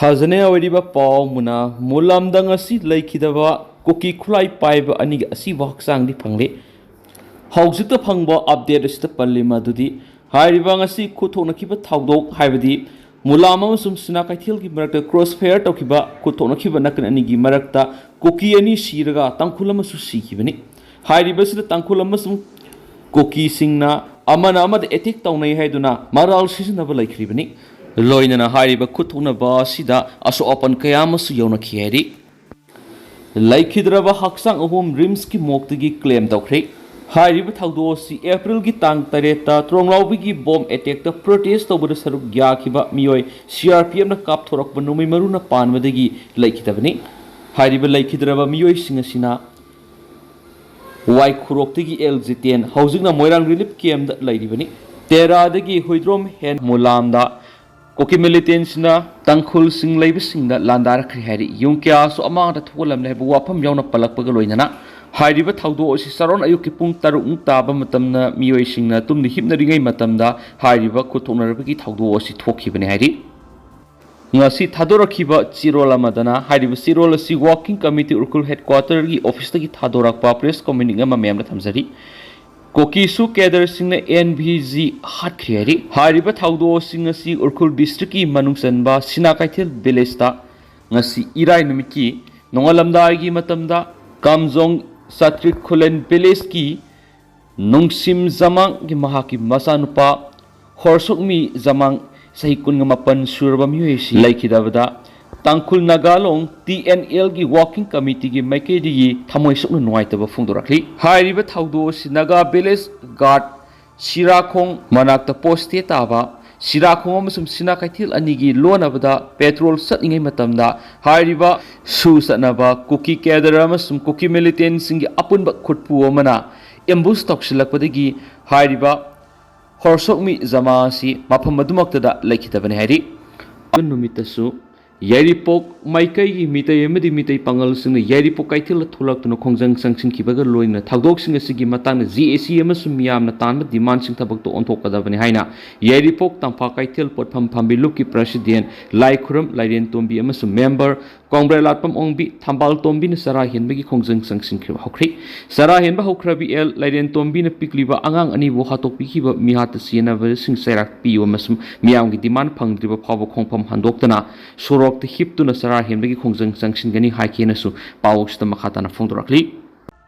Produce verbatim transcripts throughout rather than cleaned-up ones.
ꯐꯖꯅ ꯑꯣꯏꯔꯤꯕ ꯄꯥꯎ ꯃꯨꯅꯥ, ꯃꯨꯂꯥꯝꯗ ꯉꯁꯤ ꯂꯩꯈꯤꯗꯕ ꯀꯨꯀꯤ ꯈꯨꯠꯂꯥꯏ ꯄꯥꯏꯕ ꯑꯅꯤꯒꯤ ꯑꯁꯤꯕ ꯍꯛꯆꯥꯡꯗꯤ ꯐꯪꯂꯦ꯫ ꯍꯧꯖꯤꯛꯇ ꯐꯪꯕ ꯑꯞꯗꯦꯠ ꯑꯁꯤꯗ ꯄꯜꯂꯤ ꯃꯗꯨꯗꯤ, ꯍꯥꯏꯔꯤꯕ ꯉꯁꯤ ꯈꯨꯠ ꯊꯣꯛꯅꯈꯤꯕ ꯊꯧꯗꯣꯛ, ꯍꯥꯏꯕꯗꯤ ꯃꯨꯂꯥꯝ ꯑꯃꯁꯨꯡ ꯁꯤꯅꯥ ꯀꯩꯊꯦꯜꯒꯤ ꯃꯔꯛꯇ ꯀ꯭ꯔꯣꯁ ꯐꯥꯌꯔ ꯇꯧꯈꯤꯕ ꯈꯨꯠ ꯊꯣꯛꯅꯈꯤꯕ ꯅꯥꯀꯟ ꯑꯅꯤꯒꯤ ꯃꯔꯛꯇ ꯀꯨꯀꯤ ꯑꯅꯤ ꯁꯤꯔꯒ ꯇꯥꯡꯈꯨꯜ ꯑꯃꯁꯨ ꯁꯤꯈꯤꯕꯅꯤ꯫ ꯍꯥꯏꯔꯤꯕꯁꯤꯗ ꯇꯥꯡꯈꯨꯜ ꯑꯃꯁꯨꯡ ꯀꯨꯀꯤꯁꯤꯡꯅ ꯑꯃꯅ ꯑꯃꯗ ꯑꯦꯇꯦꯛ ꯇꯧꯅꯩ ꯍꯥꯏꯗꯨꯅ ꯃꯔꯥꯜ ꯁꯤꯖꯤꯟꯅꯕ ꯂꯩꯈ꯭ꯔꯤꯕꯅꯤ꯫ ꯂꯣꯏꯅꯅ ꯍꯥꯏꯔꯤꯕ ꯈꯨꯠ ꯊꯣꯛꯅꯕ ꯑꯁꯤꯗ ꯑꯁꯣꯛ ꯑꯄꯟ ꯀꯌꯥ ꯑꯃꯁꯨ ꯌꯥꯎꯅꯈꯤ ꯍꯥꯏꯔꯤ꯫ ꯂꯩꯈꯤꯗ꯭ꯔꯕ ꯍꯛꯆꯥꯡ ꯑꯍꯨꯝ ꯔꯤꯝꯁꯀꯤ ꯃꯣꯛꯇꯒꯤ ꯀ꯭ꯂꯦꯝ ꯇꯧꯈ꯭ꯔꯦ꯫ ꯍꯥꯏꯔꯤꯕ ꯊꯧꯗꯣꯛ ꯑꯁꯤ ꯑꯦꯄ꯭ꯔꯤꯜꯒꯤ ꯇꯥꯡ ꯇꯔꯦꯠꯇ ꯇ꯭ꯔꯣꯡꯂꯥꯎꯕꯤꯒꯤ ꯕꯣꯝ ꯑꯦꯇꯦꯛꯇ ꯄ꯭ꯔꯣꯇꯦꯁ ꯇꯧꯕꯗ ꯁꯔꯨꯛ ꯌꯥꯈꯤꯕ ꯃꯤꯑꯣꯏ ꯁꯤ ꯑꯥꯔ ꯄꯤ ꯑꯦꯐꯅ ꯀꯥꯞꯊꯣꯔꯛꯄ ꯅꯣꯡꯃꯩ ꯃꯔꯨꯅ ꯄꯥꯟꯕꯗꯒꯤ ꯂꯩꯈꯤꯗꯕꯅꯤ꯫ ꯍꯥꯏꯔꯤꯕ ꯂꯩꯈꯤꯗ꯭ꯔꯕ ꯃꯤꯑꯣꯏꯁꯤꯡ ꯑꯁꯤꯅ ꯋꯥꯏꯈꯨꯔꯣꯛꯇꯒꯤ ꯑꯦꯜ ꯖꯤꯇꯦꯟ, ꯍꯧꯖꯤꯛꯅ ꯃꯣꯏꯔꯥꯡ ꯔꯤꯂꯤꯐ ꯀꯦꯝꯗ ꯂꯩꯔꯤꯕꯅꯤ꯫ ꯇꯦꯔꯥꯗꯒꯤ ꯍꯨꯏꯗ꯭ꯔꯣꯝ ꯍꯦꯟ ꯃꯨꯂꯥꯝꯗ ꯀꯨꯀꯤ ꯃꯤꯂꯤꯇꯦꯟꯁꯤꯅ ꯇꯥꯡꯈꯨꯜꯁꯤꯡ ꯂꯩꯕꯁꯤꯡꯗ ꯂꯥꯟꯗꯥꯔꯛꯈ꯭ꯔꯦ ꯍꯥꯏꯔꯤ꯫ ꯌꯨꯝ ꯀꯌꯥꯁꯨ ꯑꯃꯥꯡꯗ ꯊꯣꯛꯍꯜꯂꯝꯂꯦ ꯍꯥꯏꯕ ꯋꯥꯐꯝ ꯌꯥꯎꯅ ꯄꯜꯂꯛꯄꯒ ꯂꯣꯏꯅꯅ ꯍꯥꯏꯔꯤꯕ ꯊꯧꯗꯣꯛ ꯑꯁꯤ ꯆꯥꯔꯣꯟ ꯑꯌꯨꯛꯀꯤ ꯄꯨꯡ ꯇꯔꯨꯛꯃꯨꯛ ꯇꯥꯕ ꯃꯇꯝꯗ ꯃꯤꯑꯣꯏꯁꯤꯡꯅ ꯇꯨꯝꯗ ꯍꯤꯞꯅꯔꯤꯉꯩ ꯃꯇꯝꯗ ꯍꯥꯏꯔꯤꯕ ꯈꯨꯠ ꯊꯣꯛꯅꯔꯕꯒꯤ ꯊꯧꯗꯣꯛ ꯑꯁꯤ ꯊꯣꯛꯈꯤꯕꯅꯤ ꯍꯥꯏꯔꯤ꯫ ꯉꯁꯤ ꯊꯥꯗꯣꯔꯛꯈꯤꯕ ꯆꯦꯔꯣꯜ ꯑꯃꯗꯅ, ꯍꯥꯏꯔꯤꯕ ꯆꯦꯔꯣꯜ ꯑꯁꯤ ꯋꯥꯔꯀꯤꯡ ꯀꯃꯤꯇꯤ ꯎꯈ꯭ꯔꯨꯜ ꯍꯦꯗꯀ꯭ꯋꯥꯇꯔꯒꯤ ꯑꯣꯐꯤꯁꯇꯒꯤ ꯊꯥꯗꯣꯔꯛꯄ ꯄ꯭ꯔꯦꯁ ꯀꯝꯃ꯭ꯌꯨꯅꯤꯀꯦ ꯑꯃ ꯃꯌꯥꯝꯗ ꯊꯝꯖꯔꯤ꯫ ꯀꯨꯀꯤꯁꯨ ꯀꯦꯗꯔꯁꯤꯡꯅ ꯑꯦꯟ ꯚꯤ ꯖꯤ ꯍꯥꯠꯈ꯭ꯔꯦ ꯍꯥꯏꯔꯤ꯫ ꯍꯥꯏꯔꯤꯕ ꯊꯧꯗꯣꯛꯁꯤꯡ ꯑꯁꯤ ꯎꯈ꯭ꯔꯨꯜ ꯗꯤꯁꯇ꯭ꯔꯤꯛꯀꯤ ꯃꯅꯨꯡ ꯆꯟꯕ ꯁꯤꯅꯥ ꯀꯩꯊꯦꯜ ꯚꯤꯂꯦꯖꯇ ꯉꯁꯤ ꯏꯔꯥꯏ ꯅꯨꯃꯤꯠꯀꯤ ꯅꯣꯡꯉꯥꯜꯂꯝꯗꯥꯏꯒꯤ ꯃꯇꯝꯗ ꯀꯥꯝꯖꯣꯡ ꯆꯥꯇ꯭ꯔꯤꯛ ꯈꯨꯂꯦꯟ ꯚꯤꯂꯦꯖꯀꯤ ꯅꯨꯡꯁꯤꯝ ꯖꯃꯥꯡꯒꯤ ꯃꯍꯥꯛꯀꯤ ꯃꯆꯥꯅꯨꯄꯥ ꯍꯣꯔꯁꯣꯛꯃꯤ ꯖꯃꯥꯡ, ꯆꯍꯤ ꯀꯨꯟꯒ ꯃꯥꯄꯟ ꯁꯨꯔꯕ ꯃꯤꯑꯣꯏ ꯑꯁꯤ ꯂꯩꯈꯤꯗꯕꯗ ꯇꯥꯡꯈꯨꯜ ꯅꯥꯒꯥꯂꯣꯡ ꯇꯤ ꯑꯦꯟ ꯑꯦꯜꯒꯤ ꯋꯥꯔꯀꯤꯡ ꯀꯃꯤꯇꯤꯒꯤ ꯃꯥꯏꯀꯩꯗꯒꯤ ꯊꯃꯣꯏ ꯁꯣꯛꯅ ꯅꯨꯡꯉꯥꯏꯇꯕ ꯐꯣꯡꯗꯣꯔꯛꯂꯤ꯫ ꯍꯥꯏꯔꯤꯕ ꯊꯧꯗꯣꯛ ꯑꯁꯤ ꯅꯥꯒꯥ ꯚꯤꯂꯦꯖ ꯒꯥꯔꯗ ꯁꯤꯔꯥꯈꯣꯡ ꯃꯅꯥꯛꯇ ꯄꯣꯁꯇꯦ ꯇꯥꯕ ꯁꯤꯔꯥꯈꯣꯡ ꯑꯃꯁꯨꯡ ꯁꯤꯅꯥ ꯀꯩꯊꯦꯜ ꯑꯅꯤꯒꯤ ꯂꯣꯟꯅꯕꯗ ꯄꯦꯇ꯭ꯔꯣꯜ ꯆꯠꯂꯤꯉꯩ ꯃꯇꯝꯗ ꯍꯥꯏꯔꯤꯕ ꯁꯨ ꯆꯠꯅꯕ ꯀꯨꯀꯤ ꯀꯦꯗꯔ ꯑꯃꯁꯨꯡ ꯀꯨꯀꯤ ꯃꯤꯂꯤꯇꯦꯟꯁꯤꯡꯒꯤ ꯑꯄꯨꯟꯕ ꯈꯨꯠꯄꯨ ꯑꯃꯅ ꯑꯦꯝꯕꯨꯁ ꯇꯧꯁꯤꯜꯂꯛꯄꯗꯒꯤ ꯍꯥꯏꯔꯤꯕ ꯍꯣꯔꯁꯣꯛꯃꯤ ꯖꯃꯥ ꯑꯁꯤ ꯃꯐꯝ ꯑꯗꯨꯃꯛꯇꯗ ꯂꯩꯈꯤꯗꯕꯅꯤ ꯍꯥꯏꯔꯤ꯫ ꯅꯨꯃꯤꯠꯇꯁꯨ ꯌꯥꯏꯔꯤꯄꯣꯛ ꯃꯥꯏꯀꯩꯒꯤ ꯃꯤꯇꯩ ꯑꯃꯗꯤ ꯃꯤꯇꯩ ꯄꯥꯉꯜꯁꯤꯡꯅ ꯌꯥꯏꯔꯤꯄꯣꯛ ꯀꯩꯊꯦꯜꯗ ꯊꯣꯛꯂꯛꯇꯨꯅ ꯈꯣꯡꯖꯪ ꯆꯪꯁꯤꯟꯈꯤꯕꯒ ꯂꯣꯏꯅꯅ ꯊꯧꯗꯣꯛꯁꯤꯡ ꯑꯁꯤꯒꯤ ꯃꯇꯥꯡꯗ ꯖꯦ ꯑꯦ ꯁꯤ ꯑꯃꯁꯨꯡ ꯃꯤꯌꯥꯝꯅ ꯇꯥꯟꯕ ꯗꯤꯃꯥꯟꯁꯤꯡ ꯊꯕꯛꯇ ꯑꯣꯟꯊꯣꯛꯀꯗꯕꯅꯤ ꯍꯥꯏꯅ ꯌꯥꯏꯔꯤꯄꯣꯛ ꯇꯝꯐꯥ ꯀꯩꯊꯦꯜ ꯄꯣꯠꯐꯝ ꯐꯝꯕꯤ ꯂꯨꯞꯀꯤ ꯄ꯭ꯔꯁꯤꯗꯦꯟ ꯂꯥꯏꯈꯨꯔꯝ ꯂꯥꯏꯔꯦꯟ ꯇꯣꯝꯕꯤ ꯑꯃꯁꯨꯡ ꯃꯦꯝꯕꯔ ꯀꯣꯡꯕ꯭ꯔꯦ ꯂꯥꯠꯄꯝ ꯑꯣꯡꯕꯤ ꯊꯝꯕꯥꯜ ꯇꯣꯝꯕꯤꯅ ꯆꯔꯥ ꯍꯦꯟꯕꯒꯤ ꯈꯣꯡꯖꯪ ꯆꯪꯁꯤꯟꯈ꯭ꯔꯕ ꯍꯧꯈ꯭ꯔꯦ꯫ ꯆꯔꯥ ꯍꯦꯟꯕ ꯍꯧꯈ꯭ꯔꯕꯤ ꯑꯦꯜ ꯂꯥꯏꯔꯦꯟ ꯇꯣꯝꯕꯤꯅ ꯄꯤꯛꯂꯤꯕ ꯑꯉꯥꯡ ꯑꯅꯤꯕꯨ ꯍꯥꯠꯇꯣꯛꯄꯤꯈꯤꯕ ꯃꯤꯍꯥꯠꯇ ꯆꯦꯟꯅꯕꯁꯤꯡ ꯆꯩꯔꯥꯛ ꯄꯤꯌꯨ ꯑꯃꯁꯨꯡ ꯃꯤꯌꯥꯝꯒꯤ ꯗꯤꯃꯥꯟ ꯐꯪꯗ꯭ꯔꯤꯕ ꯐꯥꯎꯕ ꯈꯣꯡꯐꯝ ꯍꯟꯗꯣꯛꯇꯅ ꯁꯣꯔꯣꯛꯇ ꯍꯤꯞꯇꯨꯅ ꯆꯔꯥ ꯍꯦꯟꯕꯒꯤ ꯈꯣꯡꯖꯪ ꯆꯪꯁꯤꯟꯒꯅꯤ ꯍꯥꯏꯈꯤ ꯍꯥꯏꯅꯁꯨ ꯄꯥꯎ ꯑꯁꯤꯗ ꯃꯈꯥ ꯇꯥꯅ ꯐꯣꯡꯗꯣꯔꯛꯂꯤ꯫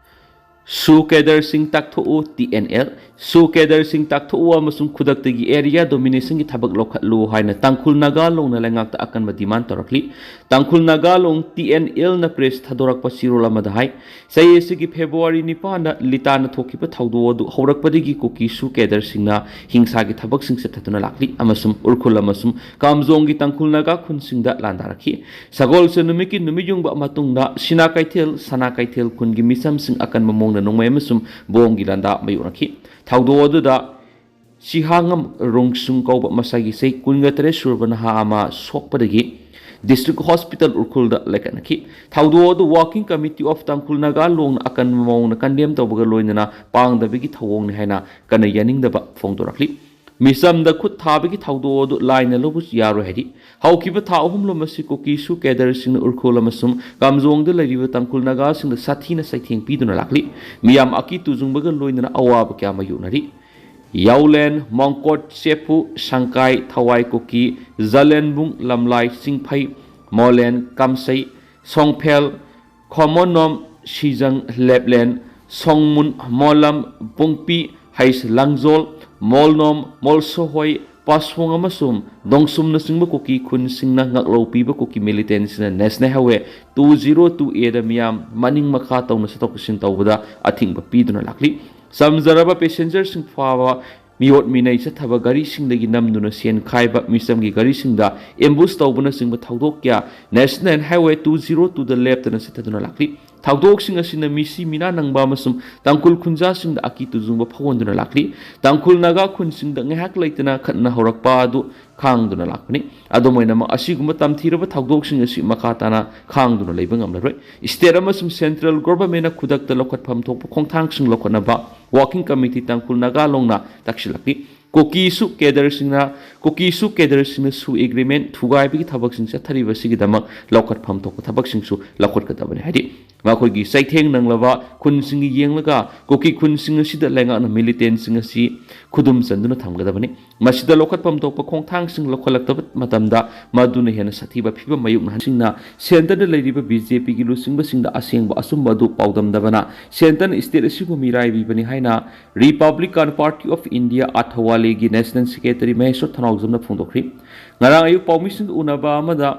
ꯁꯨ ꯀꯦꯗꯔꯁꯤꯡ ꯇꯥꯛꯊꯣꯛꯎ, ꯇꯤ ꯑꯦꯟ ꯑꯦꯜ꯫ ꯁꯨ ꯀꯦꯗꯔꯁꯤꯡ ꯇꯥꯛꯊꯣꯛꯎ ꯑꯃꯁꯨꯡ ꯈꯨꯗꯛꯇꯒꯤ ꯑꯦꯔꯤꯌꯥ ꯗꯣꯃꯤꯅꯦꯁꯟꯒꯤ ꯊꯕꯛ ꯂꯧꯈꯠꯂꯨ ꯍꯥꯏꯅ ꯇꯥꯡꯈꯨꯜ ꯅꯥꯒꯥ ꯂꯣꯡꯅ ꯂꯩꯉꯥꯛꯇ ꯑꯀꯟꯕ ꯗꯤꯃꯥꯟ ꯇꯧꯔꯛꯂꯤ꯫ ꯇꯥꯡꯈꯨꯜ ꯅꯥꯒꯥ ꯂꯣꯡ, ꯇꯤ ꯑꯦꯟ ꯑꯦꯜꯅ ꯄ꯭ꯔꯦꯁ ꯊꯥꯗꯣꯔꯛꯄ ꯆꯦꯔꯣꯜ ꯑꯃꯗ ꯍꯥꯏ, ꯆꯍꯤ ꯑꯁꯤꯒꯤ ꯐꯦꯕ꯭ꯔꯨꯋꯥꯔꯤ ꯅꯤꯄꯥꯟꯗ ꯂꯤꯇꯥꯅ ꯊꯣꯛꯈꯤꯕ ꯊꯧꯗꯣꯛ ꯑꯗꯨ ꯍꯧꯔꯛꯄꯗꯒꯤ ꯀꯨꯀꯤ ꯁꯨ ꯀꯦꯗꯔꯁꯤꯡꯅ ꯍꯤꯡꯁꯥꯒꯤ ꯊꯕꯛꯁꯤꯡ ꯆꯠꯊꯗꯨꯅ ꯂꯥꯛꯂꯤ ꯑꯃꯁꯨꯡ ꯎꯔꯈꯨꯜ ꯑꯃꯁꯨꯡ ꯀꯥꯝꯖꯣꯡꯒꯤ ꯇꯥꯡꯈꯨꯜ ꯅꯥꯒꯥ ꯈꯨꯟꯁꯤꯡꯗ ꯂꯥꯟꯗꯥꯔꯛꯈꯤ꯫ ꯁꯒꯣꯜꯁꯦꯟ ꯅꯨꯃꯤꯠꯀꯤ ꯅꯨꯃꯤꯠ ꯌꯨꯡꯕ ꯃꯇꯨꯡꯗ ꯁꯤꯅꯥ ꯀꯩꯊꯦꯜ, ꯁꯅꯥ ꯀꯩꯊꯦꯜ ꯈꯨꯟꯒꯤ ꯃꯤꯆꯝꯁꯤꯡ ꯑꯀꯟꯕ ꯃꯑꯣꯡꯗ ꯅꯣꯡꯃꯩ ꯑꯃꯁꯨꯡ ꯕꯣꯝꯒꯤ ꯂꯥꯟꯗꯥ ꯃꯥꯌꯣꯛꯅꯈꯤ꯫ ꯊꯧꯗꯣꯛ ꯑꯗꯨꯗ ꯁꯤꯍꯥꯉꯝ ꯔꯣꯡꯁꯨꯡ ꯀꯧꯕ ꯃꯁꯥꯒꯤ ꯆꯍꯤ ꯀꯨꯟꯒ ꯇꯔꯦꯠ ꯁꯨꯔꯕ ꯅꯍꯥ ꯑꯃ ꯁꯣꯛꯄꯗꯒꯤ ꯗꯤꯁꯇ꯭ꯔꯤꯛ ꯍꯣꯁꯄꯤꯇꯥꯜ ꯎꯔꯈꯨꯜꯗ ꯂꯩꯈꯠꯅꯈꯤ꯫ ꯊꯧꯗꯣꯛ ꯑꯗꯨ ꯋꯥꯔꯀꯤꯡ ꯀꯃꯤꯇꯤ ꯑꯣꯐ ꯇꯥꯡꯈꯨꯜ ꯅꯥꯒꯥ ꯂꯣꯡꯅ ꯑꯀꯟꯕ ꯃꯑꯣꯡꯗ ꯀꯟꯗꯦꯝ ꯇꯧꯕꯒ ꯂꯣꯏꯅꯅ ꯄꯥꯡꯗꯕꯒꯤ ꯊꯧꯑꯣꯡꯅꯤ ꯍꯥꯏꯅ ꯀꯟꯅ ꯌꯥꯅꯤꯡꯗꯕ ꯐꯣꯡꯗꯣꯔꯛꯂꯤ꯫ ꯃꯤꯆꯝꯗ ꯈꯨꯠ ꯊꯥꯕꯒꯤ ꯊꯧꯗꯣꯛ ꯑꯗꯨ ꯂꯥꯏꯅ ꯂꯧꯕ ꯌꯥꯔꯣꯏ ꯍꯥꯏꯔꯤ꯫ ꯍꯧꯈꯤꯕ ꯊꯥ ꯑꯍꯨꯝ ꯂꯣꯝ ꯑꯁꯤ ꯀꯨꯀꯤ ꯁꯨ ꯀꯦꯗꯔꯁꯤꯡꯅ ꯎꯔꯈꯨꯜ ꯑꯃꯁꯨꯡ ꯀꯥꯝꯖꯣꯡꯗ ꯂꯩꯔꯤꯕ ꯇꯥꯡꯈꯨꯜ ꯅꯥꯒꯥꯁꯤꯡꯗ ꯁꯥꯊꯤꯅ ꯆꯩꯊꯦꯡ ꯄꯤꯗꯨꯅ ꯂꯥꯛꯂꯤ꯫ ꯃꯤꯌꯥꯝ ꯑꯀꯤ ꯇꯨꯖꯨꯡꯕꯒ ꯂꯣꯏꯅꯅ ꯑꯋꯥꯕ ꯀꯌꯥ ꯃꯥꯌꯣꯛꯅꯔꯤ꯫ ꯌꯥꯎꯂꯦꯟ, ꯃꯣꯡꯀꯣꯠ, ꯆꯦꯐꯨ, ꯁꯪꯀꯥꯏ, ꯊꯋꯥꯏ ꯀꯨꯀꯤ, ꯖꯂꯦꯟꯕꯨꯡ, ꯂꯝꯂꯥꯏ, ꯆꯤꯡꯐꯩ, ꯃꯣꯂꯦꯟ, ꯀꯥꯝꯁꯩ, ꯁꯣꯡꯐꯦꯜ, ꯈꯣꯃꯣꯅꯣꯝ, ꯁꯤꯖꯪ, ꯂꯦꯞꯂꯦꯟ, ꯁꯣꯡꯃꯨꯟ, ꯃꯣꯂꯝ, ꯄꯨꯡꯄꯤ, ꯍꯩꯁ ꯂꯥꯡꯖꯣꯜ, ꯃꯣꯜꯅꯣꯝ, ꯃꯣꯜꯁꯣꯍꯣꯏ, ꯄꯥꯁꯣꯡ ꯑꯃꯁꯨꯡ ꯗꯣꯡꯁꯨꯝꯅꯆꯤꯡꯕ ꯀꯨꯀꯤ ꯈꯨꯟꯁꯤꯡꯅ ꯉꯥꯛꯂꯧ ꯄꯤꯕ ꯀꯨꯀꯤ ꯃꯤꯂꯤꯇꯦꯟꯁꯤꯡꯅ national highway two zero two ꯑꯦꯗ ꯃꯤꯌꯥꯝ ꯃꯅꯤꯡ ꯃꯈꯥ ꯇꯧꯅ ꯆꯠꯊꯣꯛ ꯆꯠꯁꯤꯟ ꯇꯧꯕꯗ ꯑꯊꯤꯡꯕ ꯄꯤꯗꯨꯅ ꯂꯥꯛꯂꯤ꯫ ꯆꯝꯖꯔꯕ ꯄꯦꯁꯦꯟꯖꯔꯁꯤꯡ ꯐꯥꯕ ꯃꯤꯑꯣꯠ ꯃꯤꯅꯩ ꯆꯠꯊꯕ ꯒꯥꯔꯤꯁꯤꯡꯗꯒꯤ ꯅꯝꯗꯨꯅ ꯁꯦꯟ ꯈꯥꯏꯕ, ꯃꯤꯆꯝꯒꯤ ꯒꯥꯔꯤꯁꯤꯡꯗ ꯑꯦꯝꯕꯨꯁ ꯇꯧꯕꯅꯆꯤꯡꯕ ꯊꯧꯗꯣꯛ ꯀꯌꯥ ꯅꯦꯁꯅꯦꯜ ꯍꯥꯏꯋꯦ ꯇꯨ ꯖꯤꯔꯣ ꯇꯨꯗ ꯂꯦꯞꯇꯅ ꯆꯠꯊꯗꯨꯅ ꯂꯥꯛꯂꯤ꯫ ꯊꯧꯗꯣꯛꯁꯤꯡ ꯑꯁꯤꯅ ꯃꯤꯁꯤ ꯃꯤꯅꯥ ꯅꯪꯕ ꯑꯃꯁꯨꯡ ꯇꯥꯡꯈꯨꯜ ꯈꯨꯟꯖꯥꯁꯤꯡꯗ ꯑꯀꯤ ꯇꯨꯖꯨꯡꯕ ꯐꯥꯎꯍꯟꯗꯨꯅ ꯂꯥꯛꯂꯤ꯫ ꯇꯥꯡꯈꯨꯜ ꯅꯥꯒꯥ ꯈꯨꯟꯁꯤꯡꯗ ꯉꯥꯏꯍꯥꯛ ꯂꯩꯇꯅ ꯈꯠꯅ ꯍꯧꯔꯛꯄ ꯑꯗꯨ ꯈꯥꯡꯗꯨꯅ ꯂꯥꯛꯄꯅꯤ꯫ ꯑꯗꯨꯝ ꯑꯣꯏꯅꯃꯛ, ꯑꯁꯤꯒꯨꯝꯕ ꯇꯝꯊꯤꯔꯕ ꯊꯧꯗꯣꯛꯁꯤꯡ ꯑꯁꯤ ꯃꯈꯥ ꯇꯥꯅ ꯈꯥꯡꯗꯨꯅ ꯂꯩꯕ ꯉꯝꯂꯔꯣꯏ꯫ State ꯑꯃꯁꯨꯡ Central Governmentꯅ ꯈꯨꯗꯛꯇ ꯂꯧꯈꯠꯐꯝ ꯊꯣꯛꯄ ꯈꯣꯡꯊꯥꯡꯁꯤꯡ ꯂꯧꯈꯠꯅꯕ Working Committee ꯇꯥꯡꯈꯨꯜ ꯅꯥꯒꯥ ꯂꯣꯡꯅ ꯇꯛꯁꯤꯜꯂꯛꯂꯤ꯫ ꯀꯨꯀꯤꯁꯨ ꯀꯦꯗꯔꯁꯤꯡꯅ ꯀꯨꯀꯤꯁꯨ ꯀꯦꯗꯔꯁꯤꯡꯅ ꯁꯨ ꯑꯦꯒ꯭ꯔꯤꯃꯦꯟ ꯊꯨꯒꯥꯏꯕꯒꯤ ꯊꯕꯛꯁꯤꯡ ꯆꯠꯊꯔꯤꯕꯁꯤꯒꯤꯗꯃꯛ ꯂꯧꯈꯠꯐꯝ ꯊꯣꯛꯄ ꯊꯕꯛꯁꯤꯡꯁꯨ ꯂꯧꯈꯠꯀꯗꯕꯅꯤ꯫ ꯍꯥꯏꯗꯤ, ꯃꯈꯣꯏꯒꯤ ꯆꯩꯊꯦꯡ ꯅꯪꯂꯕ ꯈꯨꯟꯁꯤꯡꯒꯤ ꯌꯦꯡꯂꯒ ꯀꯨꯀꯤ ꯈꯨꯟꯁꯤꯡ ꯑꯁꯤꯗ ꯂꯩꯉꯥꯛꯅ ꯃꯤꯂꯤꯇꯦꯟꯁꯤꯡ ꯑꯁꯤ ꯈꯨꯗꯨꯝ ꯆꯟꯗꯨꯅ ꯊꯝꯒꯗꯕꯅꯤ꯫ ꯃꯁꯤꯗ ꯂꯧꯈꯠꯐꯝ ꯊꯣꯛꯄ ꯈꯣꯡꯊꯥꯡꯁꯤꯡ ꯂꯧꯈꯠꯂꯛꯇꯕ ꯃꯇꯝꯗ ꯃꯗꯨꯅ ꯍꯦꯟꯅ ꯁꯥꯊꯤꯕ ꯐꯤꯕꯝ ꯃꯥꯌꯣꯛꯅꯍꯟꯁꯤꯡꯅ Centreꯗ ꯂꯩꯔꯤꯕ BJPꯒꯤ ꯂꯨꯆꯤꯡꯕꯁꯤꯡꯗ ꯑꯁꯦꯡꯕ ꯑꯆꯨꯝꯕ ꯑꯗꯨ ꯄꯥꯎꯗꯝꯗꯕꯅ Centreꯅ state ꯑꯁꯤꯕꯨ ꯃꯤꯔꯥꯏꯕꯤꯕꯅꯤ ꯍꯥꯏꯅ Republican Party of India ꯑꯊꯋꯥꯂꯦꯒꯤ National Secretary ꯃꯍꯦꯁ꯭ꯋꯔ ꯊꯧꯅꯥꯎꯖꯝꯅ ꯐꯣꯡꯗꯣꯛꯈ꯭ꯔꯤ꯫ ꯉꯔꯥꯡ ꯑꯌꯨꯛ ꯄꯥꯎꯃꯤꯁꯤꯡꯒ ꯎꯅꯕ ꯑꯃꯗ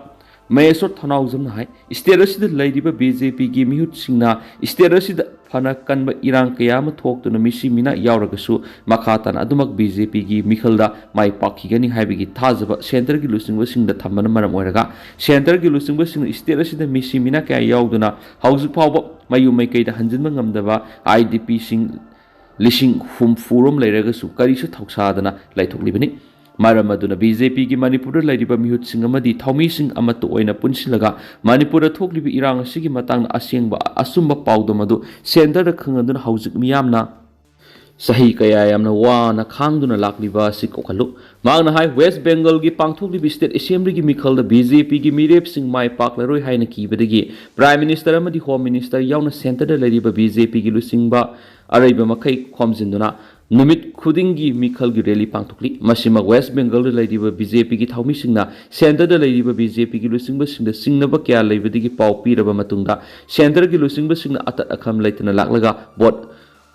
ꯃꯍꯦꯁ꯭ꯋꯔ ꯊꯧꯅꯥꯎꯖꯝꯅ ꯍꯥꯏ, state ꯑꯁꯤꯗ ꯂꯩꯔꯤꯕ BJPꯒꯤ ꯃꯤꯍꯨꯠꯁꯤꯡꯅ state ꯑꯁꯤꯗ ꯐꯅ ꯀꯟꯕ ꯏꯔꯥꯡ ꯀꯌꯥ ꯑꯃ ꯊꯣꯛꯇꯨꯅ ꯃꯤꯁꯤ ꯃꯤꯅꯥ ꯌꯥꯎꯔꯒꯁꯨ ꯃꯈꯥ ꯇꯥꯅ ꯑꯗꯨꯃꯛ BJPꯒꯤ ꯃꯤꯈꯜꯗ ꯃꯥꯏ ꯄꯥꯛꯈꯤꯒꯅꯤ ꯍꯥꯏꯕꯒꯤ ꯊꯥꯖꯕ Centreꯒꯤ ꯂꯨꯆꯤꯡꯕꯁꯤꯡꯗ ꯊꯝꯕꯅ ꯃꯔꯝ ꯑꯣꯏꯔꯒ Centreꯒꯤ ꯂꯨꯆꯤꯡꯕꯁꯤꯡꯅ state ꯑꯁꯤꯗ ꯃꯤꯁꯤ ꯃꯤꯅꯥ ꯀꯌꯥ ꯌꯥꯎꯗꯨꯅ ꯍꯧꯖꯤꯛ ꯐꯥꯎꯕ ꯃꯌꯨꯝ ꯃꯩꯀꯩꯗ ꯍꯟꯖꯤꯟꯕ ꯉꯝꯗꯕ IDPꯁꯤꯡ ꯂꯤꯁꯤꯡ ꯍꯨꯝꯐꯨ ꯔꯣꯝ ꯂꯩꯔꯒꯁꯨ ꯀꯔꯤꯁꯨ ꯊꯧꯁꯥꯗꯅ ꯂꯩꯊꯣꯛꯂꯤꯕꯅꯤ꯫ ꯃꯔꯝ ꯑꯗꯨꯅ BJPꯒꯤ ꯃꯅꯤꯄꯨꯔꯗ ꯂꯩꯔꯤꯕ ꯃꯤꯍꯨꯠꯁꯤꯡ ꯑꯃꯗꯤ ꯊꯧꯃꯤꯁꯤꯡ ꯑꯃꯠꯇ ꯑꯣꯏꯅ ꯄꯨꯟꯁꯤꯜꯂꯒ ꯃꯅꯤꯄꯨꯔꯗ ꯊꯣꯛꯂꯤꯕ ꯏꯔꯥꯡ ꯑꯁꯤꯒꯤ ꯃꯇꯥꯡꯗ ꯑꯁꯦꯡꯕ ꯑꯆꯨꯝꯕ ꯄꯥꯎꯗꯝ ꯑꯗꯨ Centreꯗ ꯈꯪꯍꯟꯗꯨꯅ ꯍꯧꯖꯤꯛ ꯃꯤꯌꯥꯝꯅ ꯆꯍꯤ ꯀꯌꯥ ꯌꯥꯝꯅ ꯋꯥꯅ ꯈꯥꯡꯗꯨꯅ ꯂꯥꯛꯂꯤꯕ ꯑꯁꯤ ꯀꯣꯛꯍꯜꯂꯨ꯫ ꯃꯍꯥꯛꯅ ꯍꯥꯏ, West Bengalꯒꯤ ꯄꯥꯡꯊꯣꯛꯂꯤꯕ state assemblyꯒꯤ ꯃꯤꯈꯜꯗ BJPꯒꯤ ꯃꯤꯔꯦꯞꯁꯤꯡ ꯃꯥꯏ ꯄꯥꯛꯂꯔꯣꯏ ꯍꯥꯏꯅ ꯀꯤꯕꯗꯒꯤ Prime Minister ꯑꯃꯗꯤ Home Minister ꯌꯥꯎꯅ Centreꯗ ꯂꯩꯔꯤꯕ BJPꯒꯤ ꯂꯨꯆꯤꯡꯕ ꯑꯔꯩꯕ ꯃꯈꯩ ꯈꯣꯝꯖꯤꯟꯗꯨꯅ ꯅꯨꯃꯤꯠ ꯈꯨꯗꯤꯡꯒꯤ ꯃꯤꯈꯜꯒꯤ rally ꯄꯥꯡꯊꯣꯛꯂꯤ꯫ ꯃꯁꯤꯃꯛ West Bengalꯗ ꯂꯩꯔꯤꯕ BJPꯒꯤ ꯊꯧꯃꯤꯁꯤꯡꯅ Centreꯗ ꯂꯩꯔꯤꯕ BJPꯒꯤ ꯂꯨꯆꯤꯡꯕꯁꯤꯡꯗ ꯆꯤꯡꯅꯕ ꯀꯌꯥ ꯂꯩꯕꯗꯒꯤ ꯄꯥꯎ ꯄꯤꯔꯕ ꯃꯇꯨꯡꯗ Centreꯒꯤ ꯂꯨꯆꯤꯡꯕꯁꯤꯡꯅ ꯑꯇꯠ ꯑꯈꯝ ꯂꯩꯇꯅ ꯂꯥꯛꯂꯒ vote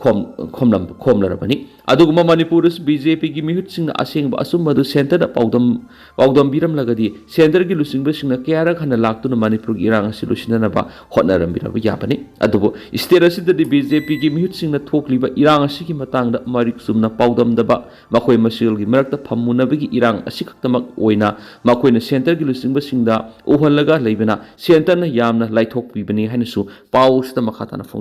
ꯈꯣꯝ-, ꯈꯣꯝꯂꯝ-, ꯈꯣꯝꯂꯔꯕꯅꯤ꯫ ꯑꯗꯨꯒꯨꯝꯕ ꯃꯅꯤꯄꯨꯔꯗꯁꯨ ꯕꯤ ꯖꯦ ꯄꯤꯒꯤ ꯃꯤꯍꯨꯠꯁꯤꯡꯅ ꯑꯁꯦꯡꯕ ꯑꯆꯨꯝꯕ ꯑꯗꯨ ꯁꯦꯟꯇꯔꯗ ꯄꯥꯎꯗꯝ-, ꯄꯥꯎꯗꯝꯕꯤꯔꯝꯂꯒꯗꯤ ꯁꯦꯟꯇꯔꯒꯤ ꯂꯨꯆꯤꯡꯕꯁꯤꯡꯅ ꯀꯌꯥꯔꯛ ꯍꯟꯅ ꯂꯥꯛꯇꯨꯅ ꯃꯅꯤꯄꯨꯔꯒꯤ ꯏꯔꯥꯡ ꯑꯁꯤ ꯂꯣꯏꯁꯤꯟꯅꯅꯕ ꯍꯣꯠꯅꯔꯝꯕꯤꯔꯕ ꯌꯥꯕꯅꯤ꯫ ꯑꯗꯨꯕꯨ ꯁ꯭ꯇꯦꯠ ꯑꯁꯤꯗꯗꯤ ꯕꯤ ꯖꯦ ꯄꯤꯒꯤ ꯃꯤꯍꯨꯠꯁꯤꯡꯅ ꯊꯣꯛꯂꯤꯕ ꯏꯔꯥꯡ ꯑꯁꯤꯒꯤ ꯃꯇꯥꯡꯗ ꯃꯔꯤꯛ ꯆꯨꯝꯅ ꯄꯥꯎꯗꯝꯗꯕ, ꯃꯈꯣꯏ ꯃꯁꯦꯜꯒꯤ ꯃꯔꯛꯇ ꯐꯝꯃꯨꯅꯕꯒꯤ ꯏꯔꯥꯡ ꯑꯁꯤꯈꯛꯇꯃꯛ ꯑꯣꯏꯅ ꯃꯈꯣꯏꯅ ꯁꯦꯟꯇꯔꯒꯤ ꯂꯨꯆꯤꯡꯕꯁꯤꯡꯗ ꯎꯍꯜꯂꯒ ꯂꯩꯕꯅ ꯁꯦꯟꯇꯔꯅ ꯌꯥꯝꯅ ꯂꯥꯏꯊꯣꯛꯄꯤꯕꯅꯤ ꯍꯥꯏꯅꯁꯨ ꯄꯥꯎ ꯑꯁꯤꯗ ꯃꯈꯥ ꯇꯥꯅ ꯐꯣꯡꯗꯣꯛ